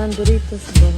Parang Doritos ba?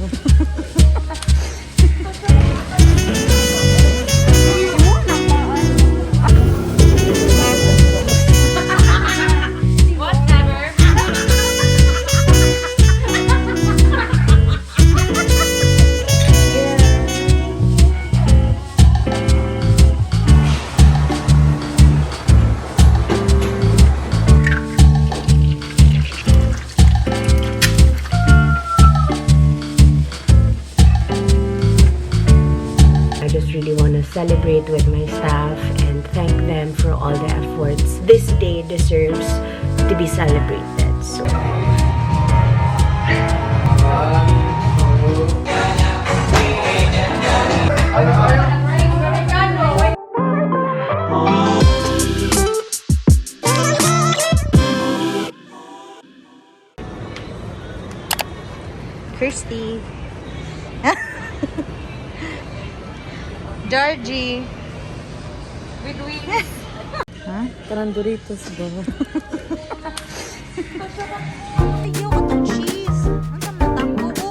Celebrate with my staff and thank them for all the efforts. This day deserves to be celebrated. So. Kirsty. Georgie. With wings. Huh? Parang Doritos ba? Ayaw ko itong cheese. Ang natakbo ko.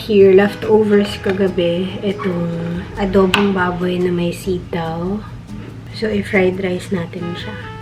Here, leftovers kagabi, itong adobong baboy na may sitaw. So, i-fried rice natin siya.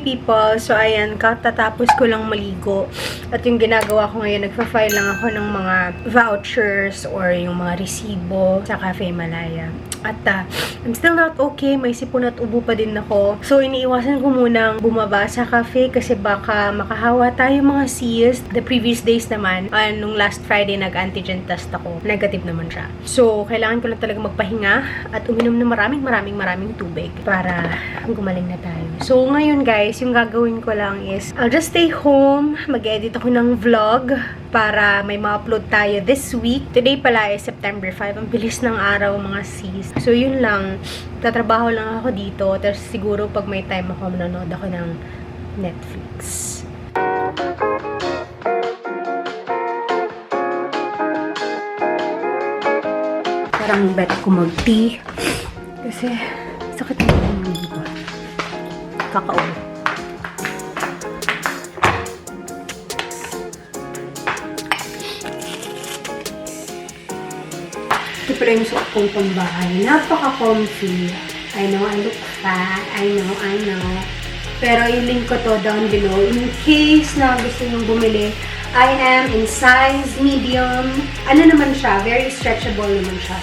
people! So, ayan, katatapos ko lang maligo. At yung ginagawa ko ngayon, nagpa-file lang ako ng mga vouchers or yung mga resibo sa Cafe Malaya. At I'm still not okay. May sipon at ubo pa din ako. So, iniiwasan ko munang bumaba sa cafe kasi baka makahawa tayo mga sis. The previous days naman, nung last Friday, nag-antigen test ako. Negative naman siya. So, kailangan ko lang talaga magpahinga at uminom ng maraming tubig para gumaling na tayo. So, ngayon guys, yung gagawin ko lang is I'll just stay home. Mag-edit ako ng vlog para may ma-upload tayo this week. Today pala is September 5. Ang bilis ng araw mga sis. So, yun lang. Tatrabaho lang ako dito. Tapos siguro pag may time ako, manonood ako ng Netflix. Parang bet ko mag-tea. Kasi sakit na yung libo. Kakaubo. Ito pala yung suot kong pambahay. Napaka-comfy. I know, I look fat. I know. Pero i-link ko to down below. In case na gusto nyo bumili, I am in size medium. Ano naman siya? Very stretchable naman siya.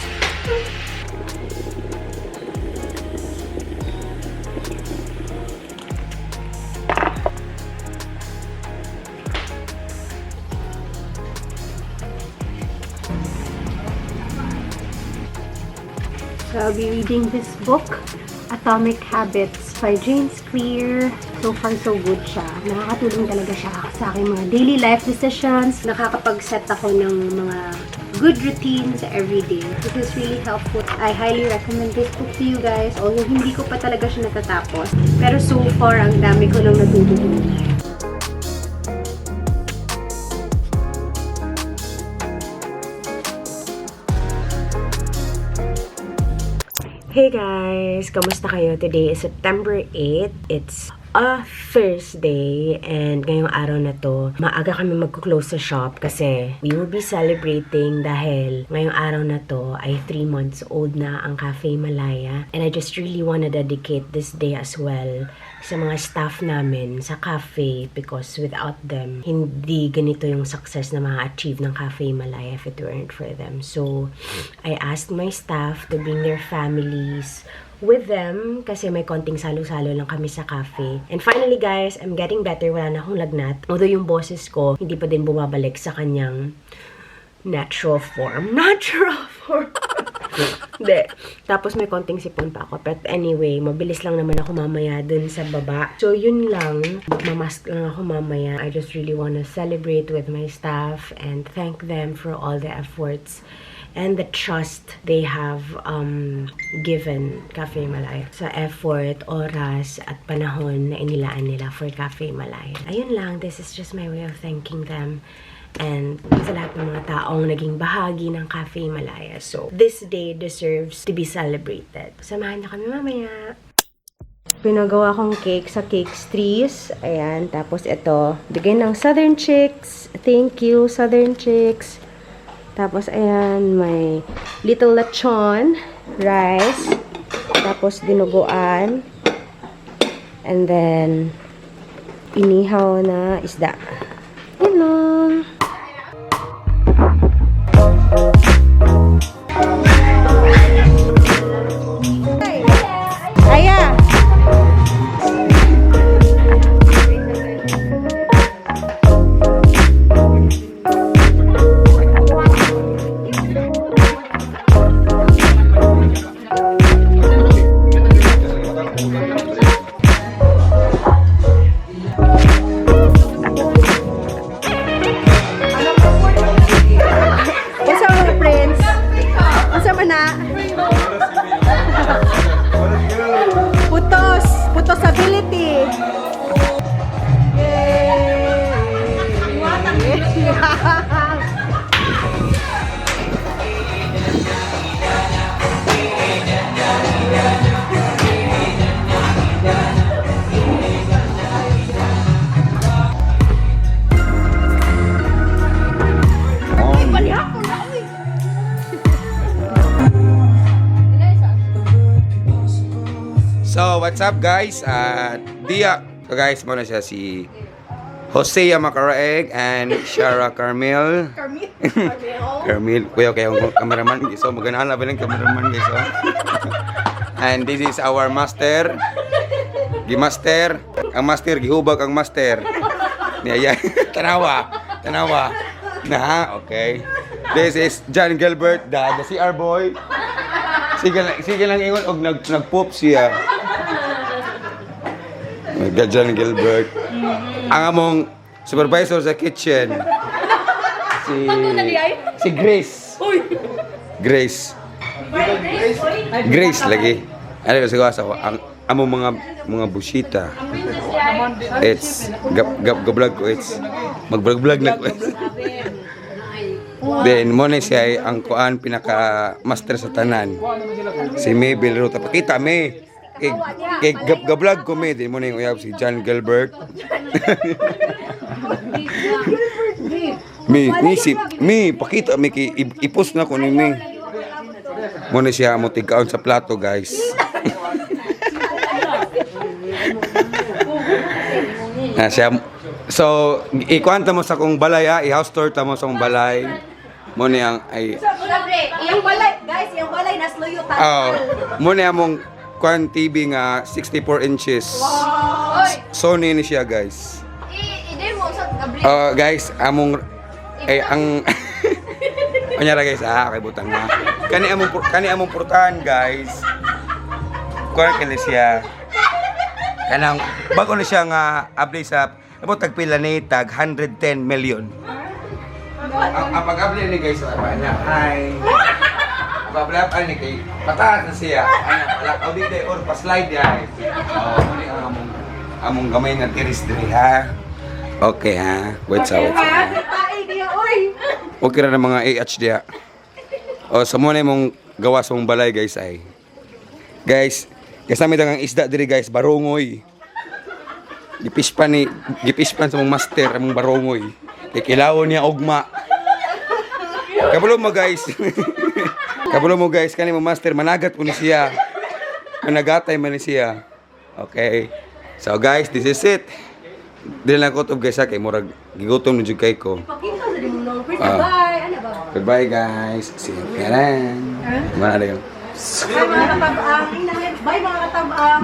So, I'll be reading this book, Atomic Habits by James Clear. So far, so good siya. Nakakatulong talaga siya sa aking mga daily life decisions. Nakakapag-set ako ng mga good routines every day. This is really helpful. I highly recommend this book to you guys. Although, hindi ko pa talaga siya natatapos. Pero so far, ang dami ko nang natutunan. Hey guys! Kamusta kayo? Today is September 8. It's a Thursday and ngayong araw na to, maaga kami magko-close sa shop kasi we will be celebrating dahil ngayong araw na to ay 3 months old na ang Cafe Malaya and I just really wanna dedicate this day as well sa mga staff namin sa cafe because without them, hindi ganito yung success na ma-achieve ng Cafe Malaya if it weren't for them. So, I asked my staff to bring their families with them kasi may konting salo-salo lang kami sa cafe. And finally guys, I'm getting better. Wala na akong lagnat. Although yung boses ko, hindi pa din bumabalik sa kanyang natural form. Natural form! Hindi. Tapos may konting sipon pa ako. But anyway, mabilis lang naman ako mamaya dun sa baba. So yun lang. Magmamask lang ako mamaya. I just really wanna celebrate with my staff and thank them for all the efforts and the trust they have given Cafe Malaya sa effort, oras, at panahon na inilaan nila for Cafe Malaya. Ayun lang, this is just my way of thanking them and sa lahat ng mga taong naging bahagi ng Cafe Malaya. So, this day deserves to be celebrated. Samahan niyo kami mamaya. Pinagawa kong cake sa Cakes Trees. Ayan, tapos ito, bigay ng Southern Chicks. Thank you, Southern Chicks. Tapos, ayan, may little lechon, rice, tapos dinuguan, and then, inihaw na isda. Yun lang. Aya! Putosability. So, what's up guys? So guys, muna siya si Malaya Macaraeg and Shara Carmel. Carmel. Kuya, kaya yung cameraman. So, maganahan na ba ng cameraman, guys? So. And this is our master. Gimaster. Ang master, gihubag ang master. Niya, tanawa. Na, okay. This is John Gilbert, the CR boy. Sige lang ingon, og nag-poop siya. John Gilbert. Ang among supervisor sa kitchen. Si Grace. Grace lagi. Ano kasi ko sa ang among mga busita. It's gab-vlog ko, it's mag-vlog na ko. Then mo na siya ang kuan pinaka master sa tanan. Si May VLLO tapakita May. Kay gab-vlog ko May, din mo na yung uyab si John Gilbert. May pakita May i-post na ko ni May. Mo na siya mo tig-kaon sa plato, guys. So, ikuanta mo sa kong balay, i-house tour ta mo sa kong balay. Mo na ay Yung balay, guys, yung balay nasluyo tayo. mo na among kuan TV nga 64 inches. Sony ni siya, guys. I-idem mo sa Gabriel. Guys, among ang kunyara guys, kay butang na. Kani among portahan, guys. Kuan kani siya. Kanang bago na siya nga update sa amo tagpila ni tag 110 million. Ang pag-update ni guys sa na. Hi. Pag-update ni kay pataas na siya. Ana pala audit day or pa-slide ya. Muli ang among gamay nga tiris diri ha. Okay ha. Wait sa. Okay ra na mga AH dia. Sa mo na imong gawa sa mong balay, guys ay. Guys, kasama ang isda diri, guys, barongoy. Gipispan sa mong master among barongoy. Kay kilawon niya ugma. Kabalo mo, guys. Kabalo mo, guys, kani mong master managat po ni siya. Managatay man ni siya. Okay. So guys, this is it. Dili lang ko to, guys, kay murag gigutom ni jud kay ko. Goodbye, guys. See you again. Mana ada yung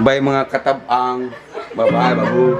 bye mga katabang. Bye-bye, babu.